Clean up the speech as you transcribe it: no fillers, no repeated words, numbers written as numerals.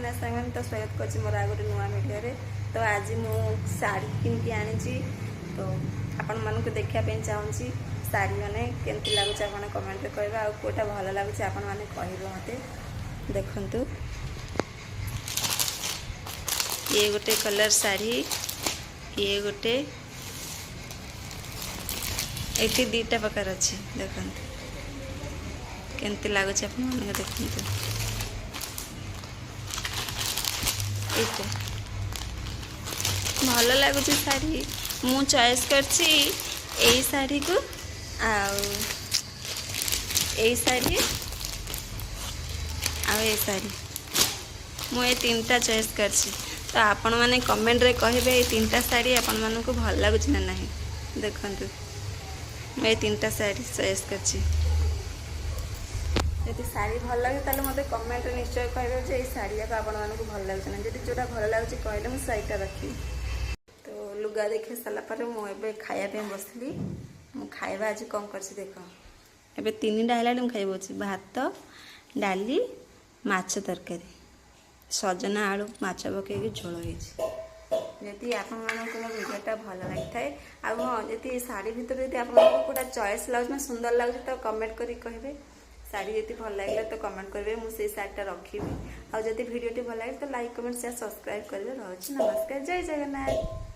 ଜଗନ୍ନାଥ ସାଙ୍ଗମାନେ, ତ ସ୍ୱାଗତ କରୁଛି ମୋର ଆଉ ଗୋଟେ ନୂଆ ଭିଡ଼ିଓରେ। ତ ଆଜି ମୁଁ ଶାଢ଼ୀ କିଣିକି ଆଣିଛି, ତ ଆପଣମାନଙ୍କୁ ଦେଖିବା ପାଇଁ ଚାହୁଁଛି। ଶାଢ଼ୀ ମାନେ କେମିତି ଲାଗୁଛି ଆପଣ କମେଣ୍ଟରେ କହିବେ, ଆଉ କେଉଁଟା ଭଲ ଲାଗୁଛି ଆପଣମାନେ କହିବେ ମୋତେ। ଦେଖନ୍ତୁ, ଇଏ ଗୋଟେ କଲର୍ ଶାଢ଼ୀ, ଇଏ ଗୋଟେ, ଏଠି ଦୁଇଟା ପ୍ରକାର ଅଛି। ଦେଖନ୍ତୁ କେମିତି ଲାଗୁଛି ଆପଣମାନଙ୍କୁ, ଦେଖନ୍ତୁ। ଏଇଟା ଭଲ ଲାଗୁଛି ଶାଢ଼ୀ। ମୁଁ ଚଏସ୍ କରିଛି ଏଇ ଶାଢ଼ୀକୁ, ଆଉ ଏଇ ଶାଢ଼ୀ, ଆଉ ଏଇ ଶାଢ଼ୀ। ମୁଁ ଏ ତିନିଟା ଚଏସ୍ କରିଛି। ତ ଆପଣମାନେ କମେଣ୍ଟରେ କହିବେ ଏଇ ତିନିଟା ଶାଢ଼ୀ ଆପଣମାନଙ୍କୁ ଭଲ ଲାଗୁଛି ନା ନାହିଁ। ଦେଖନ୍ତୁ, ମୁଁ ଏଇ ତିନିଟା ଶାଢ଼ୀ ଚଏସ୍ କରିଛି। ଯଦି ଶାଢ଼ୀ ଭଲ ଲାଗୁଛି, ତାହେଲେ ମୋତେ କମେଣ୍ଟରେ ନିଶ୍ଚୟ କହିବେ ଯେ ଏଇ ଶାଢ଼ୀ ଯାକ ଆପଣମାନଙ୍କୁ ଭଲ ଲାଗୁଛି ନା। ଯଦି ଯେଉଁଟା ଭଲ ଲାଗୁଛି କହିଲେ ମୁଁ ସେଇଟା ରଖିବି। ତ ଲୁଗା ଦେଖି ସାରିଲା ପରେ ମୁଁ ଏବେ ଖାଇବା ପାଇଁ ବସିଲି। ମୁଁ ଖାଇବା ଆଜି କ'ଣ କରିଛି ଦେଖ। ଏବେ 3ଟା ହେଲାଣି, ମୁଁ ଖାଇ ବସିଛି। ଭାତ, ଡାଲି, ମାଛ ତରକାରୀ, ସଜନା ଆଳୁ ମାଛ ପକେଇକି ଝୋଳ ହେଇଛି। ଯଦି ଆପଣମାନଙ୍କୁ ମୋ ଭିଡ଼ିଓଟା ଭଲ ଲାଗିଥାଏ, ଆଉ ହଁ, ଯଦି ଶାଢ଼ୀ ଭିତରେ ଯଦି ଆପଣଙ୍କୁ କେଉଁଟା ଚଏସ୍ ଲାଗୁଛି ନା ସୁନ୍ଦର ଲାଗୁଛି, ତ କମେଣ୍ଟ କରିକି କହିବେ। ଶାଢ଼ୀ ଯଦି ଭଲ ଲାଗିଲା ତ କମେଣ୍ଟ କରିବେ, ମୁଁ ସେଇ ଶାଢ଼ୀଟା ରଖିବି। ଆଉ ଯଦି ଭିଡ଼ିଓଟି ଭଲ ଲାଗେ ତ ଲାଇକ୍, କମେଣ୍ଟ, ସେୟାର, ସବସ୍କ୍ରାଇବ୍ କରିବେ। ରହୁଛି, ନମସ୍କାର, ଜୟ ଜଗନ୍ନାଥ।